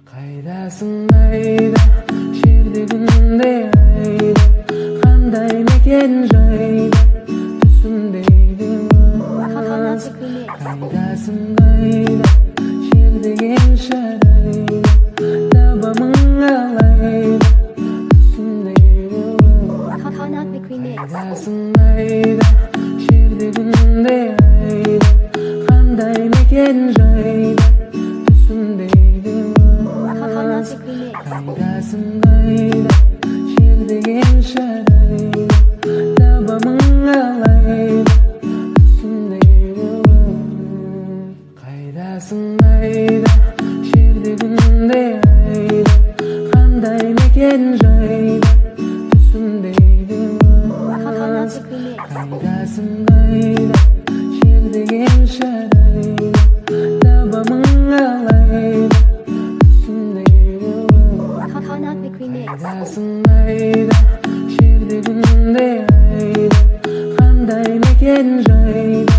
Қайдасың, қайда, жерде, күнде, айда, қандай мекен жайда, түсімдегі Coconut қыз? Remix. Қайдасың, қайда, жерде, шарайда, табамын қалайда түсімдегі? Coconut Remix. Қайдасың, қайда, жерде, күнде, айда, қандай мекен жайда, түсімдегі Coconut қыз? Remix. Қайдасың, қайда, жерде, шарайда, табамын қалайда түсімдегі? Қайдасың, қайда, жерде, күнде, айда, қандай мекен жайда, түсімдегі Coconut қыз? Remix. Қайдасың, қайда, жерде, шарайда, табамын қалайда түсімдегі? Coconut Remix. Қайдасың, қайда, жерде, күнде, айда, қандай мекен жайда.